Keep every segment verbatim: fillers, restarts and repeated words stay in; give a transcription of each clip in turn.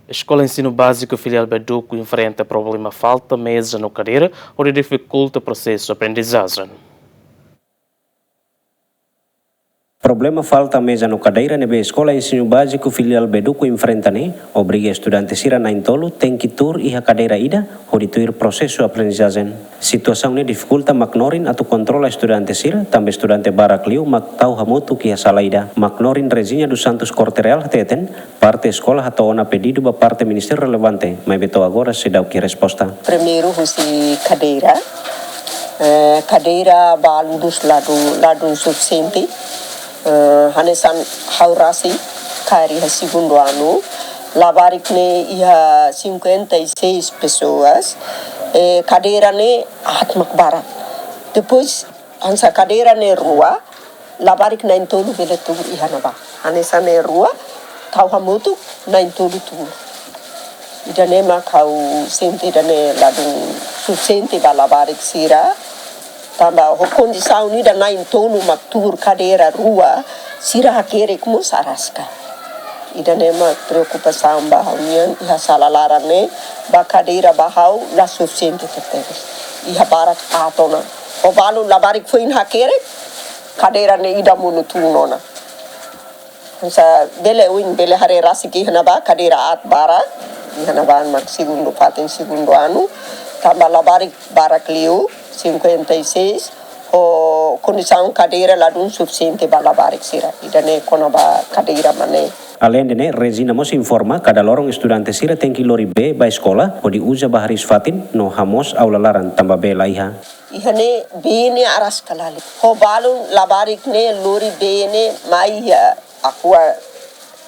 Eskola Ensinu Báziku Filiál Beduku enfrenta problema falta meza no kadeira, hodi difikulta prosesu aprendizajen. Problema falta meza no kadeira ne'ebé Eskola Ensinu Báziku Filiál Beduku enfrenta ne'e, obriga estudante sira na'in-tolu tenke tuur iha kadeira ida, hodi tuir prosesu aprendizajen. Situasaun ne'e difikulta Magnorin atu kontrola estudante sira, tanba estudante barak liu mak tau hamutuk iha sala ida. Magnorin Regina dos Santos Corte-Real hateten, parte eskola hato'o ona pedidu ba parte ministériu relevante, maibé to'o agora seidauk iha resposta. Primeiru husi kadeira, eh, kadeira balu dus ladún, ladún sufisiente. Eh, hanesan ha'u rasik kaer iha segundu anu, labarik ne'e iha cinquenta e seis pessoas, eh, kadeira ne'e aat mak barak. Depois, hanesan kadeira ne'e rua, labarik na'in-tolu bele tuur iha ne'ebá. Hanesan ne'e rua, tau hamutuk na'in-tolu tuur. Ida-ne'e mak ha'u sente ida-ne'e ladún sufisiente ba labarik sira. Tanba ho kondisaun ida na'in-tolu mak tuur kadeira rua, sira hakerek mós araska. Ida-ne'e mak preokupasaun ba ha'u-nian iha sala laran ne'e, ba kadeira ba ha'u la sufisiente tebetebes. Iha barak aat ona. Ho balu labarik foin hakerek, kadeira ne'e ida monu tun ona. Hanesan bele oin bele haree rasik iha ne'ebá kadeira aat barak, iha ne'ebá mak segundu fatin segundu anu, tanba labarik barak liu, cinquenta e seis, ho kondisaun kadeira ladún sufisiente ba labarik sira. Ida-ne'e kona-ba kadeira mak ne'e. Aleinde ne'e, Regina mós informa, kada loron estudante sira tenke lori bee ba eskola, hodi uza ba hariis-fatin, no hamoos aula laran tanba bee laiha. Iha ne'e bee ne'e araska lalika. Ho balun labarik ne'e lori bee ne'e mai iha Aqua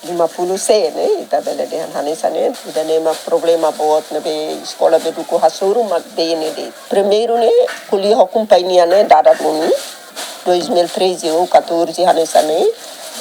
lima puluh C ne'e, ita bele dehan hanesan ne'e, ida-ne'e mak problema boot ne'ebé Eskola Beduku hasoru mak bee ne'e de'it. Primeiru ne'e, ko'alia ho kompañia ne'e dada duni, dois mil e treze ou catorze hanesan ne'e,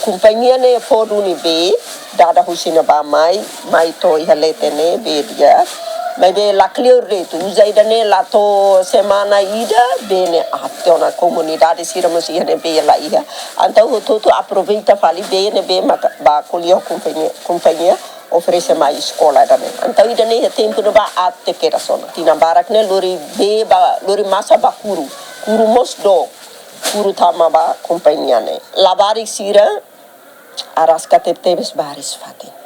kompañia ne'e fó duni bee, dada husi ne'ebá mai, mai to'o iha leten ne'e bee di'ak. Maibé la kleur de'it, uza ida-ne'e la to'o semana ida, bee ne'e aat ona, komunidade sira mós iha ne'e bee laiha. Entaun hotu-hotu aproveita fali bee ne'ebé mak ba ko'alia ho kompañia, kompañia oferese mai eskola ida-ne'e. Entaun ida-ne'e iha tempu ne'ebá aat te kedas ona. Tinan barak ne'e lori bee ba, lori masa ba Kuru. Kuru mós dook. Kuru tama ba kompañia ne'e. Labarik sira araska tebetebes ba hariis-fatin.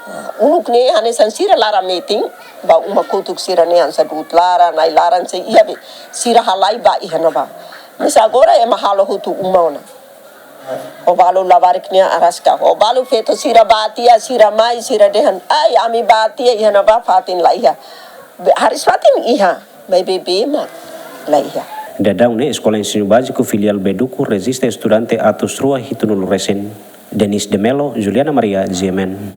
Ah, uluk ne'e hanesan sira laran metin, ba uma kotuk sira ne'e hanesan du'ut laran, ai-laran sei iha be, sira halai ba iha ne'ebá. Mas agora ema halo hotu uma ona. Ho balu labarik ne'e araska. Ho balu feto sira bá tiha, sira mai, sira dehan, "Ai, ami bá tiha iha ne'ebá fatin laiha." Be, hariis-fatin iha, maibé bee mak laiha. Daudaun ne'e, Eskola Ensinu Báziku Filiál Beduku rejista estudante atus rua hitunulu resin. Denis de Melo, Juliana Maria, G M N.